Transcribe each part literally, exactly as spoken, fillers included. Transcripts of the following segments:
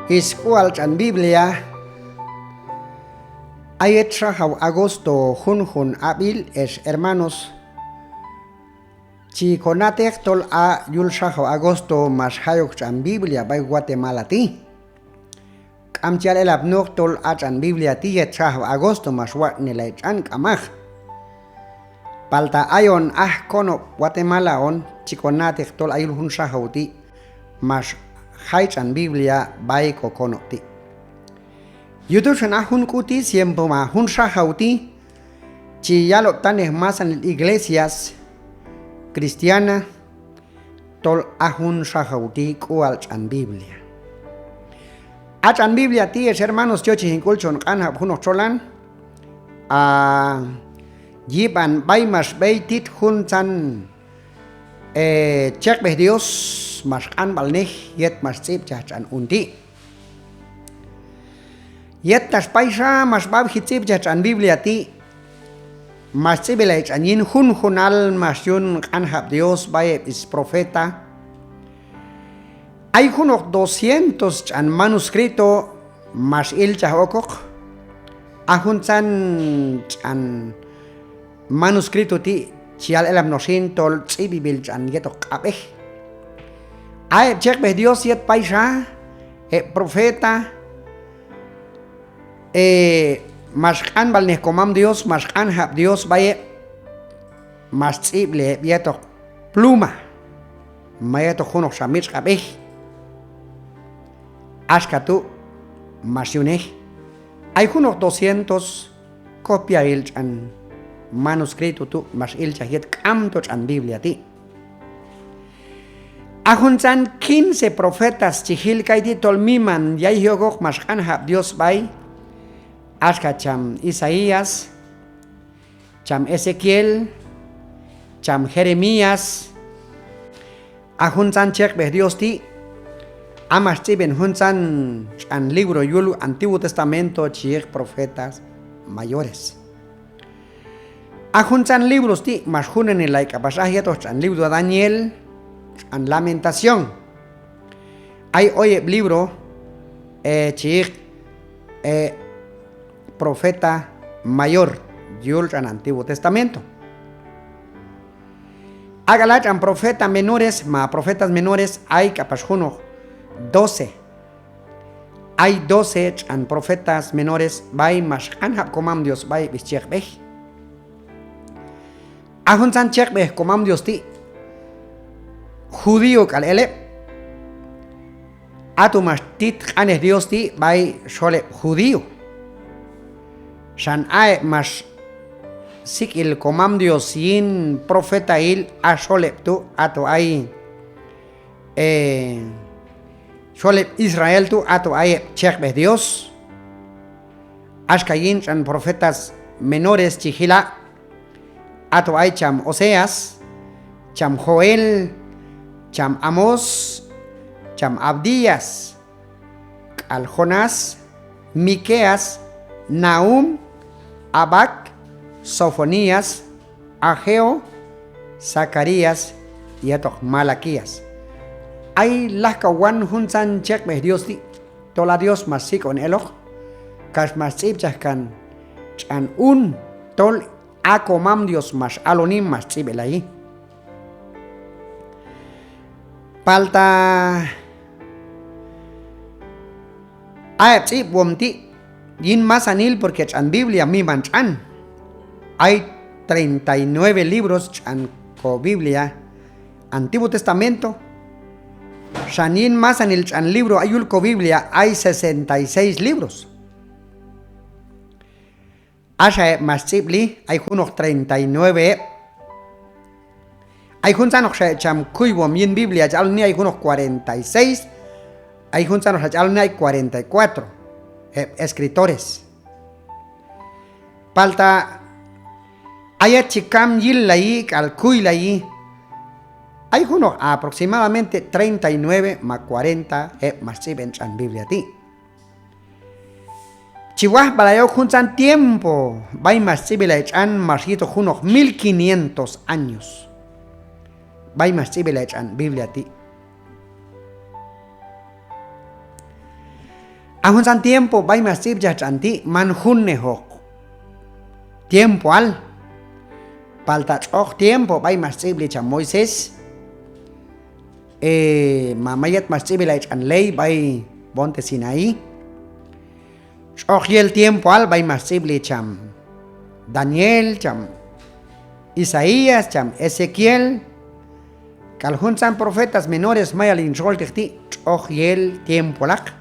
Sk'ual tx'an Biblia. A yet xajaw agosto junjun ab'il, ex hermanos, chi kona'teq tol a yul xajaw agosto max jay ok tx'an Biblia b'ay Guatemala ti'. K'am chi yal elapnoq tol a tx'an Biblia ti' yet xajaw agosto max watx'nelay tx'an, k'amaq. Palta ayon aj konob' Guatemala on chi kona'teq tol a yul jun xajaw ti' max jay tx'an Biblia b'ay kokonob' ti'. Yuj tu' xan a jun k'u ti' siempre ma jun xajaw ti' chi yalob'tanej masanil iglesias cristiana tol a jun xajaw ti' k'ual tx'an Biblia. A tx'an Biblia ti', ex hermanos, chi yochej hin k'ul chon q'anjab' junoq txolan, a, yib'an b'ay max b'ey tit juntzan, e, cheqb'ej Dios max q'anb'alnej yet max tz'ib'chaj tx'an un ti'. Yettax payxa max b'ab'ji tz'ib'chaj tx'an Biblia ti', max tz'ib'elay tx'an yin junjunal max yun q'anjab' Dios b'ay heb' sprofeta. Ay junoq doscientos tx'an manuscrito max ilchaj okoq. A juntzan tx'an manuscrito ti' chi yal elapnoq xin tol tz'ib'eb'il tx'an yetoq q'ab'ej. A heb' cheqb'ej Dios yet payxa, heb' profeta, e, max q'anb'alnej komam Dios, max q'anjab' Dios b'ay heb', max tz'ib'lej heb' yetoq pluma ma yetoq junoqxa mitx'q'ab'ej. Axka tu' max yunej. Ay junoq doscientos copiail tx'an manuscrito tu' max ilchaj yet k'amto tx'an Biblia ti'. A juntzan quince profetas chi jil kayti' tol miman yayji okoq max q'anjab' Dios b'ay, axka cham Isaías, cham Ezequiel, cham Jeremías. A juntzan cheqb'ej Dios ti', a max tz'ib'en juntzan tx'an libro yul Antiguo Testamento chi yiq profetas mayores. A juntzan libros ti' max junenelay k'apax aj yetoq tx'an libro Daniel, tx'an Lamentación. Ay oyeb' libro, e, chi yiq, e, profeta mayor yul tx'an Antiguo Testamento. Ak'ala' tx'an profeta menores ma profetas menores ay k'apax junoq doce. Ay doce tx'an profetas menores b'ay max q'anjab' komam Dios b'ay heb' scheqb'ej. A juntzan cheqb'ej komam Dios ti' judío k'al el heb'. A tu' max tit q'anej Dios ti' b'ay xol heb' judío. Xan a heb' max sik'il komam Dios yin profetail a xol heb' tu', a tu' ay, e, xol heb' Israel tu', a tu' ay heb' cheqb'ej Dios. Axka yin tx'an profetas menores chi jila', a tu' ay cham Oseas, cham Joel, cham Amós, cham Abdías, k'al Jonás, Miqueas, Nahum, Habac, Sofonías, Hageo, Zacarías yetoq Malaquías. Ay lajkawan juntzan cheqb'ej Dios ti' tol a Dios max sik'on eloq kax max tz'ib'chaj kan tx'an un tol a komam Dios max aloni max tz'ib'elayi. Palta a heb' tz'ib'wom ti' yin masanil, porque tx'an Biblia miman tx'an. Ay treinta y nueve libros tx'an ko Biblia Antiguo Testamento. Xan yin masanil tx'an libro ay yul ko Biblia ay sesenta y seis libros. Axa heb' max tz'ib'li ay junoq treinta y nueve heb'. Ay juntzanoqxa heb' cham kuywom yin Biblia chi aloni ay junoq cuarenta y seis. Ay juntzanoqxa chi aloni ay cuarenta y cuatro heb' escritores. Palta a yet chi kam yillayi k'al kuylayi, ay junoq aproximadamente treinta y nueve ma cuarenta heb' max tz'ib'en tx'an Biblia ti'. Chi wajb'alay ok juntzan tiempo b'ay max tz'ib'elay tx'an, max yitoq junoq mil quinientos años b'ay max tz'ib'elay tx'an Biblia ti'. A juntzan tiempo b'ay max tz'ib'chaj tx'an ti' man junnejoq tiempoal. Palta tx'oq tiempo b'ay max tz'ib'li cham Moisés, e, ma, ma yet max tz'ib'ilay tx'an ley b'ay Monte Sinaí. Tx'oq yel tiempoal b'ay max tz'ib'li cham Daniel, cham Isaías, cham Ezequiel, k'al juntzan profetas menores mayal hin xolteq ti', tx'oq yel tiempoalaq.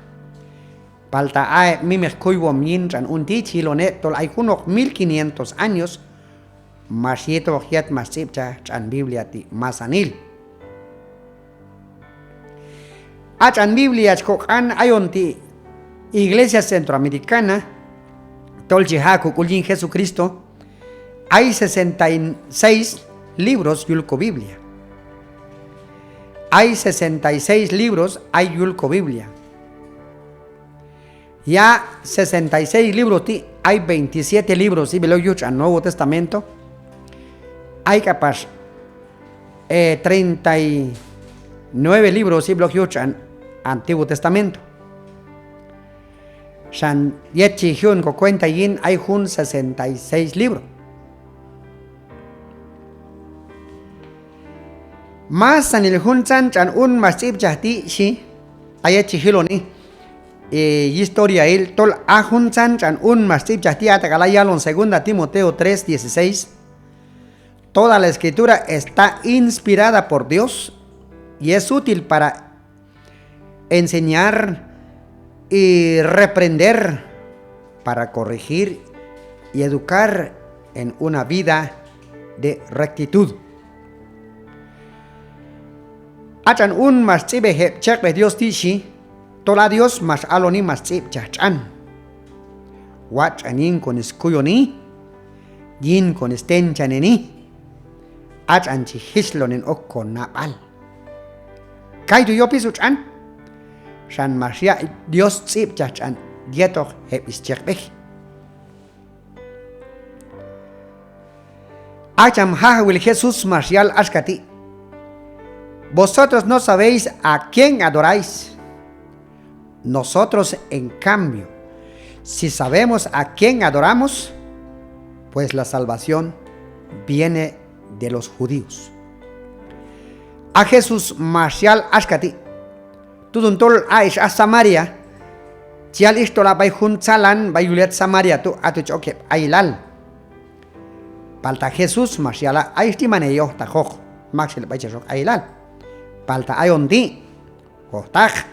Palta a heb' mimeq kuywom yin tx'an un ti' chi yilon heb' tol ay junoq mil quinientos años max yitoq yet max tz'ib'chaj tx'an Biblia ti' masanil. A tx'an Biblia chi koq'an ayon ti' Iglesia Centroamericana tol chi ja' kok'ul yin Jesucristo, ay sesenta y seis libros yul ko Biblia. Ay sesenta y seis libros ay yul ko Biblia. Ya sesenta y seis libros ti' ay veintisiete libros ib'il ok yuj tx'an Nuevo Testamento. Ay k'apax, e, treinta y nueve libros ib'il ok yuj tx'an Antiguo Testamento. Xan yet chi ji'on ko cuenta yin ay jun sesenta y seis libro. Masanil juntzan tx'an un max tz'ib'chaj ti' xhi, a yet chi jiloni, e, yistoriail tol a juntzan tx'an un max tz'ib'chaj ti', a tak'al a yalon Segunda Timoteo tres dieciséis: Toda la Escritura está inspirada por Dios y es útil para enseñar y reprender, para corregir y educar en una vida de rectitud. A tx'an un max tz'ib'ej heb' chekb'ej Dios ti' xhi, tol a Dios max aloni max tz'ib'chaj tx'an. Watx' tx'an yin kon skuyoni, yin kon stenchaneni, a tx'an chi jichlonen ok ko nab'al. Kaytu' yopiso tx'an, xan max yaq' Dios tz'ib'chaj tx'an yetoq heb' schekb'ej. A cham Jajawil Jesús max yal axka ti': Vosotros no sabéis a quién adoráis. Nosotros, en cambio, si sabemos a quién adoramos, pues la salvación viene de los judíos. A Jesús max yal axka ti': Tuton tol a ix aj Samaria, chi yal ix tol a b'ay jun tzalan b'ay yul yet Samaria tu', a tu' chi ok heb' ayilal. Palta Jesús max yala': A ix ti' man heyojtaqoq maktxel b'ay chex ok ayilal. Palta ayon ti' hojtaq.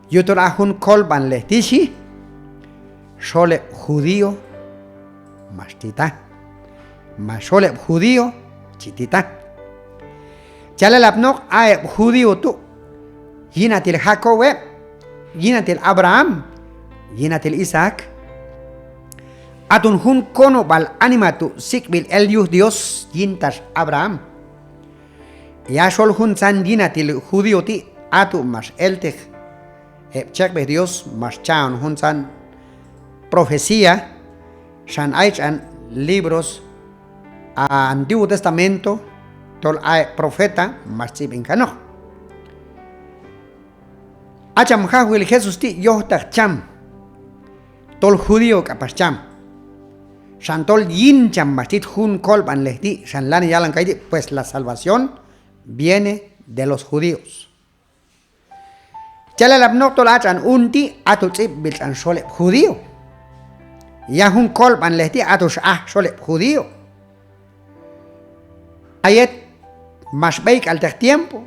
Yujtol a jun kolb'anilej ti' xhi, xol heb' judío max tita. Ma xol heb' judío chi tita. Chal elapnoq a heb' judío tu', yinatil Jacob heb', yinatil Abraham, yinatil Isaac. Aton jun konob'al anima tu' sik'b'il el yuj Dios yintax Abraham. Ya xol juntzan yinatil judío ti', a tu' max elteq heb' chekb'ej Dios, max cha'on juntzan profecía, xan ay tx'an libros Antiguo Testamento tol a heb' profeta max tz'ib'en kanoq. A cham Jajawil Jesús ti' yojtaq cham, tol judío k'apax cham. Xan tol yin cham max tit jun kolb'anilej ti', xan lanan yalan kayti', pues la salvación viene de los judíos. Chal elapnoq tol a tx'an un ti', a tu' tz'ib'b'il tx'an xol heb' judío. Ya jun kolb'anilej ti', a tu' x'aj xol heb' judío. A yet max b'eyk'alteq tiempo,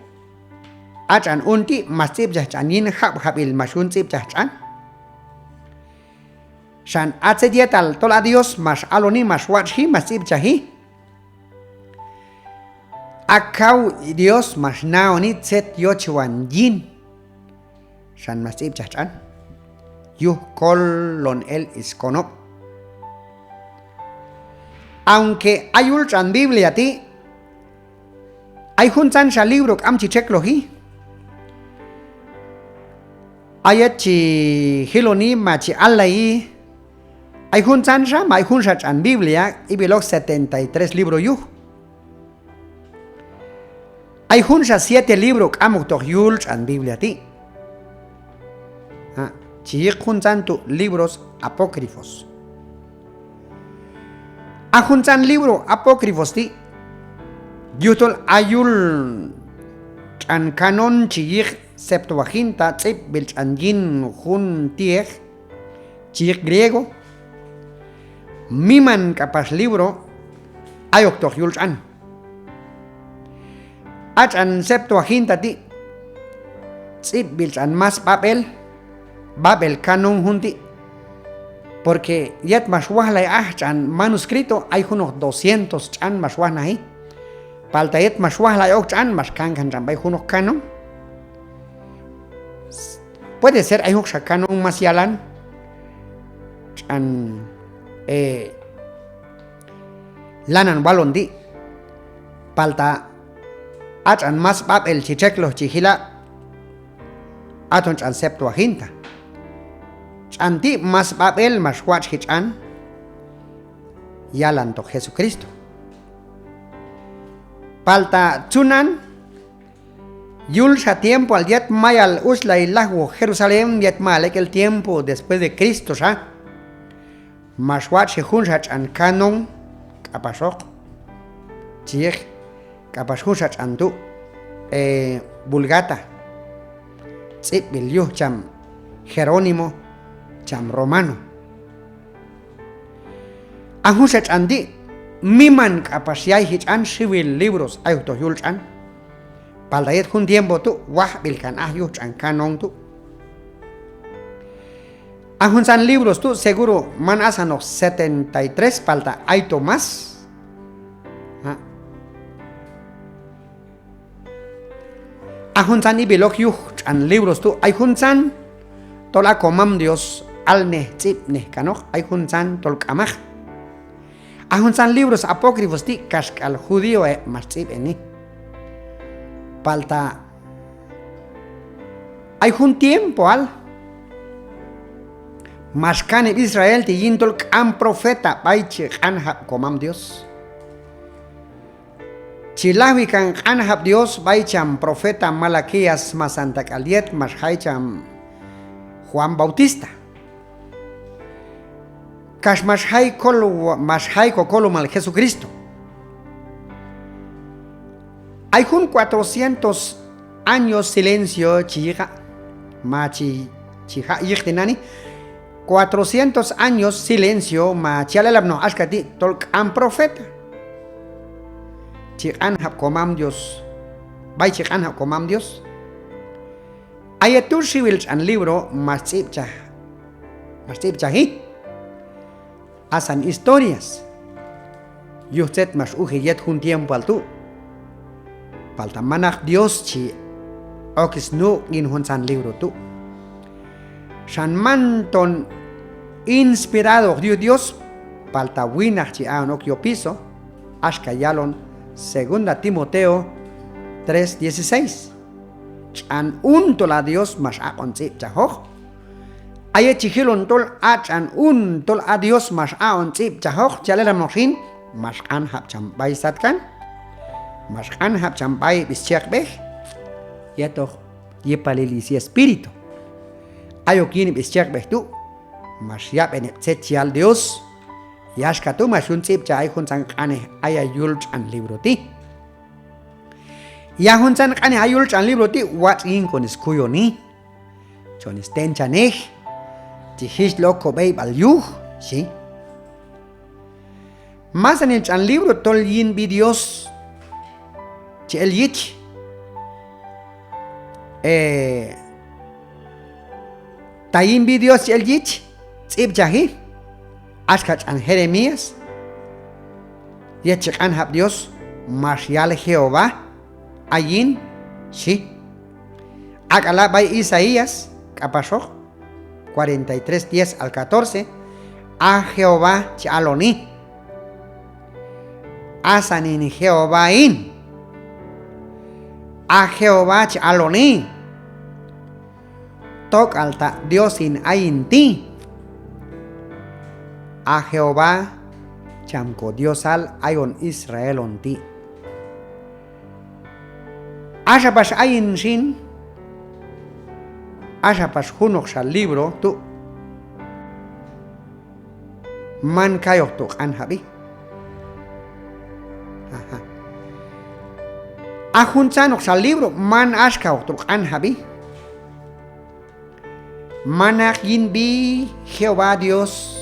a tx'an un ti' max tz'ib'chaj tx'an yin jab'jab'il max yun tz'ib'chaj tx'an. Xan a tzet yetal tol a Dios max aloni max watx'ji, max tz'ib'chaji. A kaw Dios max naoni tzet yochwan yin. Xan max tz'ib'chaj tx'an yuj kolon el skonob'. Aunque a yul tx'an Biblia ti' ay juntzanxa libro k'am chi txekloji. A yet chi jiloni ma chi allayi, ay juntzanxa ma ay junxa tx'an Biblia ib'il ok setenta y tres libro yuj. Ay junxa siete libro k'am oktoq yul tx'an Biblia ti'. A, chi yiq juntzan tu' libros apócrifos. A juntzan libro apócrifos ti', yujtol a yul tx'an canon chi yiq Septuaginta, tz'ib'b'il tx'an yin jun ti'ej, chi yiq griego, miman k'apax libro ayoktoq yul tx'an. A tx'an Septuaginta ti', tz'ib'b'il tx'an más b'ab'el, b'ab'el canon jun ti', porque yet max wajlay aj tx'an manuscrito, ay junoq doscientos tx'an max wajnaji. Palta yet max wajlay ok tx'an, max kankan tx'an b'ay junoq canon. Puede ser ay junoqxa canon más yalan tx'an, eh, lanan walon ti'. Palta a tx'an más b'ab'el chi txekloj chi jila', aton tx'an Septuaginta. Tx'an ti' más b'ab'el max watx'ji tx'an yalantoq Jesucristo. Palta tzunan yulxa tiempoal yet mayal uchlay lajwoq Jerusalén, yet mayal ek' el tiempo después de Cristo xa, max watx'ji junxa tx'an canon k'apaxoq, chi yiq k'apax junxa tx'an tu', eh, Vulgata, tz'ib'b'il yuj cham Jerónimo, cham romano. A junxa tx'an ti' miman k'apax yayji tx'an, xiwil libros ayoktoq yul tx'an. Palta yet jun tiempo tu' wajb'il kan aj yuj tx'an canon tu'. A juntzan libros tu' seguro man asanoq setenta y tres, palta ayto más. A juntzan ib'il ok yuj tx'an libros tu', ay juntzan tol a komam Dios alnej tz'ib'nej kanoq, ay juntzan tol k'amaq. A juntzan libros apócrifos ti' kaxk'al judío heb' max tz'ib'eni. Palta ay jun tiempoal max kan heb' Israel ti' yin tol k'am profeta b'ay chi q'anjab' komam Dios. Chi lajwi kan q'anjab' Dios b'ay cham profeta Malaquías masanta k'al yet max jay cham Juan Bautista, kax max jay kol-, max jay kokolomal Jesucristo. Ay jun cuatrocientos años silencio chi yiqa', ma chi, chi jaq' yiq tinani'. Cuatrocientos años silencio, ma chi yal elapnoq axka ti' tol k'am profeta chi q'anjab' komam Dios, b'ay chi q'anjab' komam Dios. A yet tu' xiwil tx'an libro max tz'ib'chaj, max tz'ib'chaji. Asan historias yuj tzet max uji yet jun tiempoal tu'. Palta manaq Dios chi ok snuq' yin juntzan libro tu'. Xan man ton inspirado yuj Dios, palta winaq chi a'on ok yopiso, axka yalon Segunda Timoteo tres dieciséis. Tx'an un tol a Dios max aq'on tz'ib'chajoq. A yet chi jilon tol a tx'an un tol a Dios max aq'on tz'ib'chajoq, chi yal elapnoq xin, max q'anjab' cham b'ay satkan, max q'anjab' cham b'ay heb' schejb'ej yetoq yipalil yespíritu. Ayok yin heb' schejb'ej tu' max yab'en heb' tzet chi yal Dios. Yaxka tu' max yun tz'ib'chaj ay juntzan q'anej ayay yul tx'an libro ti'. Ya juntzan q'anej ay yul tx'an libro ti' watx' yin kon skuyoni, chon stenchanej, chi jichli ok kob'eyb'al yuj, xhi. Masanil tx'an libro tol yin sb'i Dios chi el yich. Eh, ta yin sb'i Dios chi el yich, tz'ib'chaji, axka tx'an Jeremías, yet chi q'anjab' Dios, max yal Jehová, ayin, xhi. Ak'ala' b'ay Isaías, k'apaxoq, cuarenta y tres, diez al catorce, a Jehová chi aloni. Asan hin Jehová hin. A Jehová chi aloni. Tok'al ta' Dios hin ayin ti'. A Jehová cham ko Diosal ayon Israel on ti'. Axa pax ayin xin, Axa pax junoqxa libro tu' man kayoq tu' q'anjab'i. Aha. A juntzanoqxa libro man axkaoq tu' q'anjab'i. Manaq yin sb'i Jehová Dios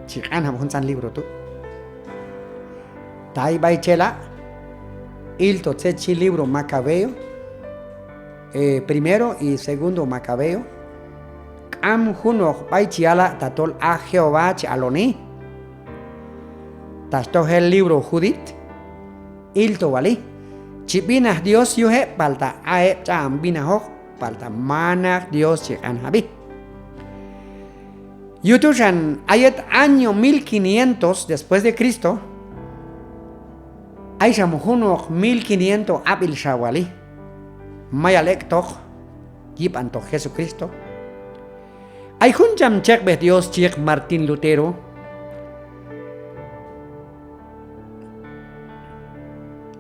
chi q'anjab' juntzan libro tu'. Ta ay b'ay chela', ilto tzet chi libro Macabeo, eh, primero y segundo Macabeo, k'am junoq b'ay chi yala' tatol a Jehová chi aloni. Ta chi toj el libro Judit, ilto wali, chi b'inaj Dios yuj heb', palta a heb' ch'a'an b'inajoq, palta manaq Dios chi q'anjab'i. Yuj tu' xan a yet año mil quinientos después de Cristo, ay xam junoq mil quinientos ab'il xa wali, mayal ek'toq yib'antoq Jesucristo. Ay jun cham chekb'ej Dios chi yiq Martín Lutero.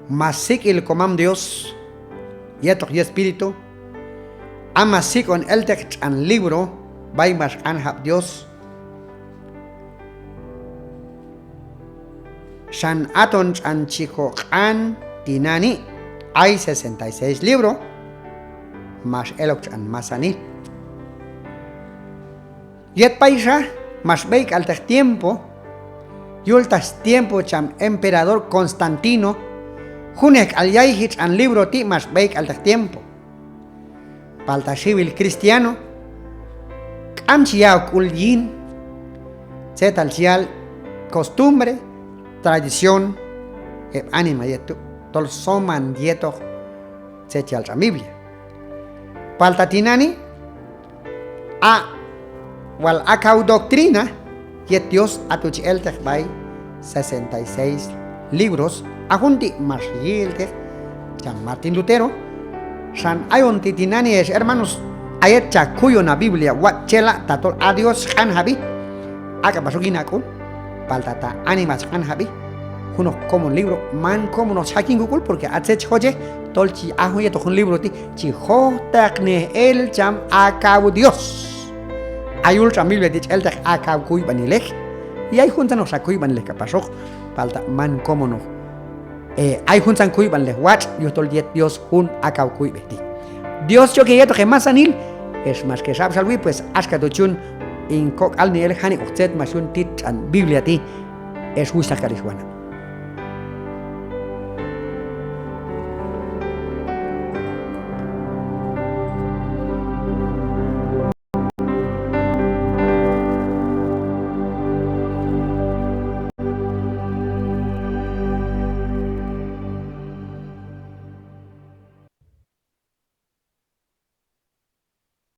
Max sik'il Komam Dios yetoq yEspíritu, a max sik'on elteq tx'an libro b'ay max q'anjab' Dios. Xan aton tx'an chi koq'an tinani', ay sesenta y seis libro max elok tx'an masanil. Yet payxa max b'eyk'alteq tiempo, yul tax tiempo cham emperador Constantino, junejk'al yayji tx'an libro ti' max b'eyk'alteq tiempo. Palta xiwil cristiano k'am chi ya' ok sk'ul yin tzetal chi yal costumbre, tradición heb' anima yet tu', tol soman yetoq tzet chi yal tx'an Biblia. Palta tinani' a wal a kaw doctrina yet Dios, a tu' chi elteq b'ay sesenta y seis libros, a jun ti' max yi'elteq cham Martín Lutero. Xan ayon ti' tinani' ex hermanos, a yet cha kuyon a Biblia watx' chela' tatol a Dios chi q'anjab'i, a k'apax ok yin a k'ul, palta ta anima chi q'anjab'i, junoq komon libro man komonoq chi jaq yin ko k'ul, porque a tzet chi jochej tol chi a jun yetoq jun libro ti' chi jojtaqnej el cham a kaw Dios. A yul tx'an Biblia ti' chi elteq a kaw kuyb'anilej, y ay juntzanoqxa kuyb'anilej k'apaxoq, palta man komonoq, eh, ay juntzan kuyb'anilej watx', yujtol yet Dios jun a kaw kuyb'ej ti'. Dios chi ok heyetoq hemasanil, ex max kexab'xalwi, pues axka tu' chi yun hin kok'alni el janik'oq tzet max yun tit tx'an Biblia ti', ex wuxhtaq k'al ex wanab'.